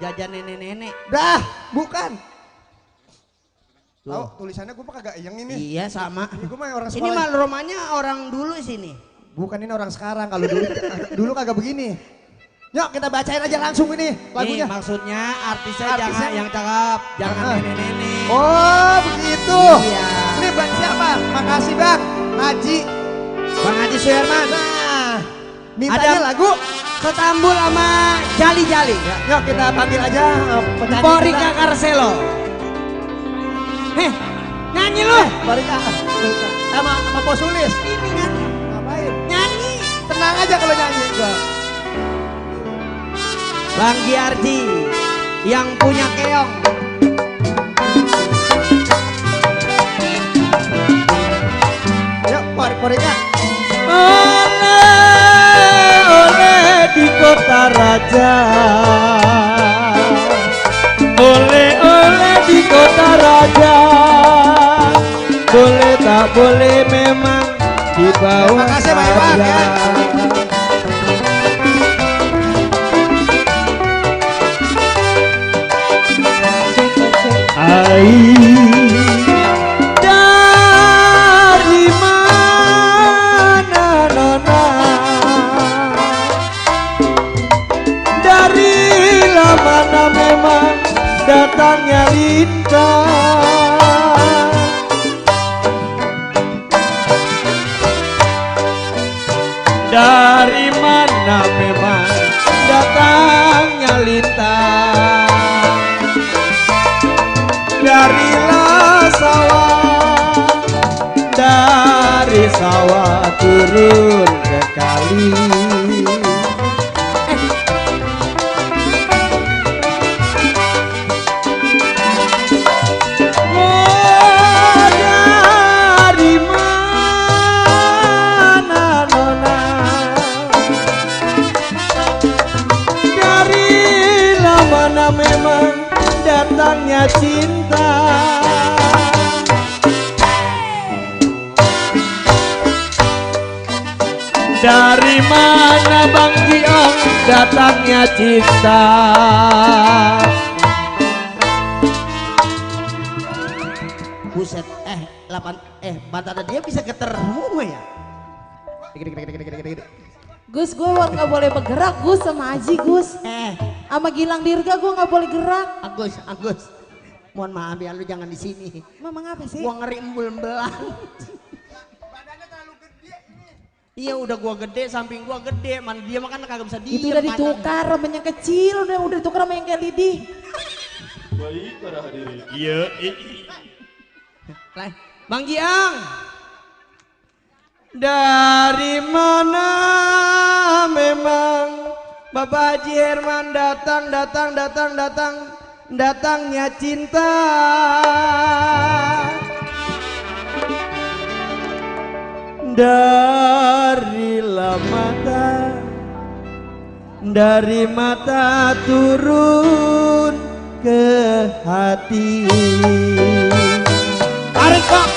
jajan nenek-nenek. Dah, bukan. Tuh. Oh, tulisannya gue mah kagak yang ini. Iya sama. Ini gue mah orang Ini sekolah. mah rumahnya orang dulu sini. Bukan ini orang sekarang. Kalau dulu kagak begini. Yuk kita bacain aja langsung ini lagunya. Nih, maksudnya artisnya Artisnya- jangan yang cakep, jangan nenek-nenek. Oh begitu. Iya. Ini bang siapa? Makasih bang. Haji. Bang Haji Suherman. Nah, mintanya lagu. Ketambul sama Jali-Jali. Ya, yuk kita panggil aja penyanyi Porika kita. Karselo. Heh, nyanyi lu. Porika. Sama Posulis. Ini nyanyi. Ngapain? Nyanyi. Tenang aja kalau nyanyi. Gua. Bang Giardi yang punya keong. Yuk, Porika. Oleh di kota raja, oleh di kota raja, boleh tak boleh memang di bawah Terima kasih banyak ya. Dari mana nona? Dari mana memang datangnya lintang? Dari mana memang datangnya lintang? Darilah sawah, dari sawah turun ke kali. Oh, dari mana nona? Darilah mana memang datangnya cinta. Dari mana Bang Giong datangnya cinta? Buset, mata dia bisa geter semua ya? Gus, gue nggak boleh bergerak Gus sama Aji Gus. Sama Gilang Dirga gue nggak boleh gerak. Agus, mohon maaf ya lu jangan di sini. Mama ngapa sih? Gua ngeri embul belang. Iya udah gua gede, samping gua gede, man dia makan kagak bisa diem. Itu udah ditukar sama yang kecil, udah ditukar sama yang kayak Lidi. Baik para hadirin. Iya. Bang Giang. Dari mana memang Bapak Haji Herman datangnya cinta. Dari mata turun ke hati. Tarik kok.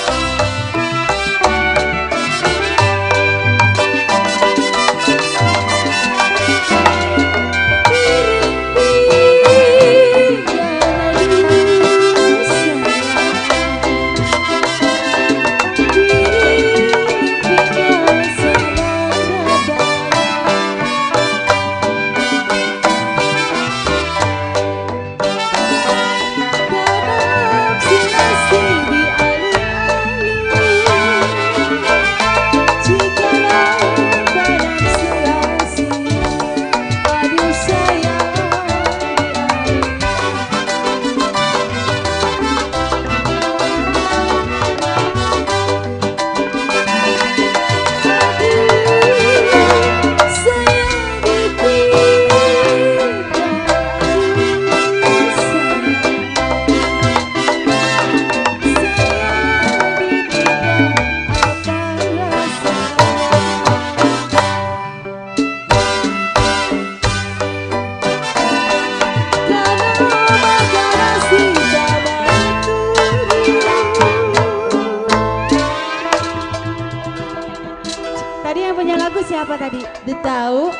Tadi yang punya lagu siapa tadi? Tahu?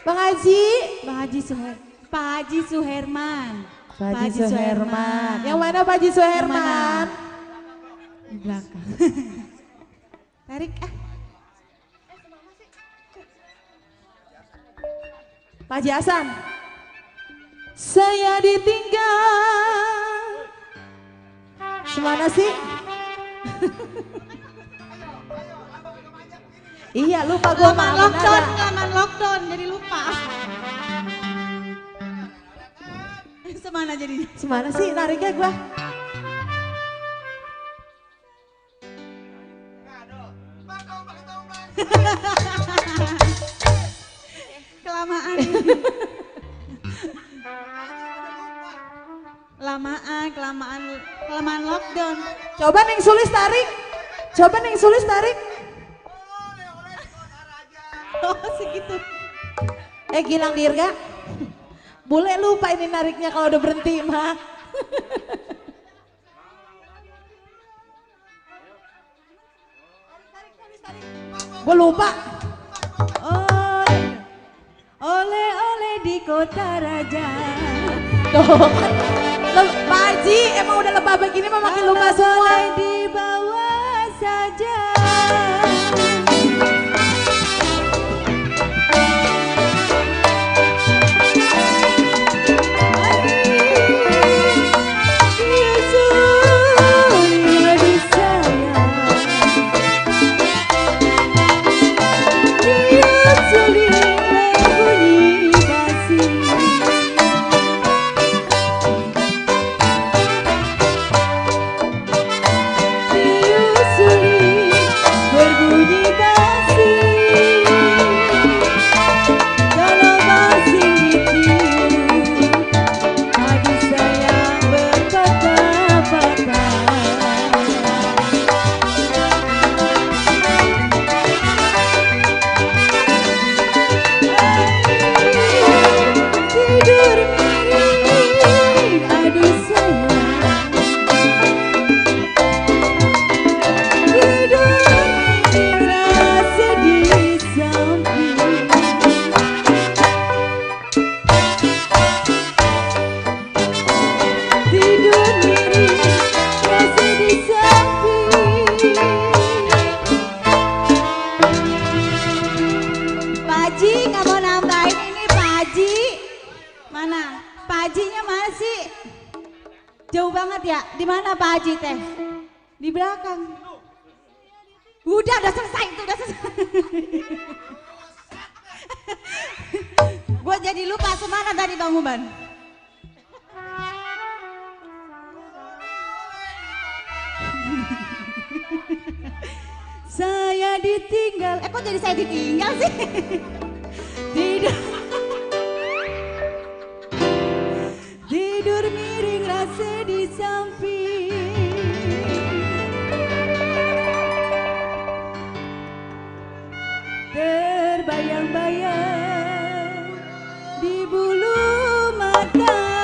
Bang Haji Suher. Pak Haji Suherman. Pak Haji Suherman. Yang mana Pak Haji Suherman? Di belakang. Tarik ah. Pak Haji Hasan. Saya ditinggal. Semana sih? Iya lupa gue Laman lockdown jadi lupa. Semana jadinya. Semana sih nariknya gue? Kelamaan. Kelamaan lockdown. Coba Neng Sulis tarik. Coba Neng Sulis tarik. Oh segitu. Gilang Dirga. Boleh lupa ini nariknya kalau udah berhenti mah. Gue lupa. Oleh di kota raja. Tuh. Pak Haji emang udah lebah begini mah makin lupa semua. Di bawah saja. Jauh banget ya. Di mana Pak Haji teh? Di belakang. Udah selesai itu, udah selesai. Gue jadi lupa semana tadi Bang Uban. Saya ditinggal. Kok jadi saya ditinggal sih? Tidak. Tidur miring rasa di samping. Terbayang-bayang di bulu mata.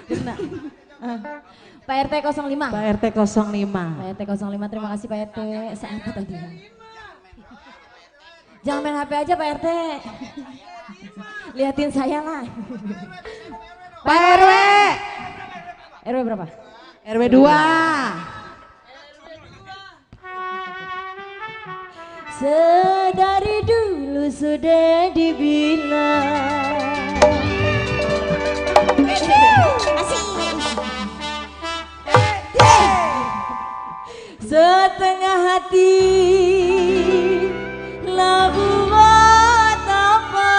Kena. Pak RT 05. Pak RT 05. Pak RT 05, terima kasih Pak RT. Apa tadi? Jangan main HP aja Pak RT. Liatin saya lah. Pak RW. RW berapa? RW 2. Sedari dulu sudah dibilang. Setengah hati lah buat apa?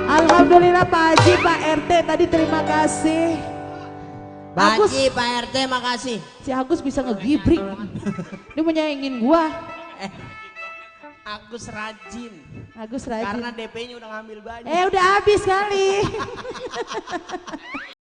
Alhamdulillah Pak Haji, Pak RT tadi terima kasih. Pak Agus, Haji, Pak RT makasih. si Agus bisa ngegibrik. Dia mau nyaingin gua. Agus rajin. Agus rajin. Karena DP-nya udah ngambil banyak. Udah habis kali.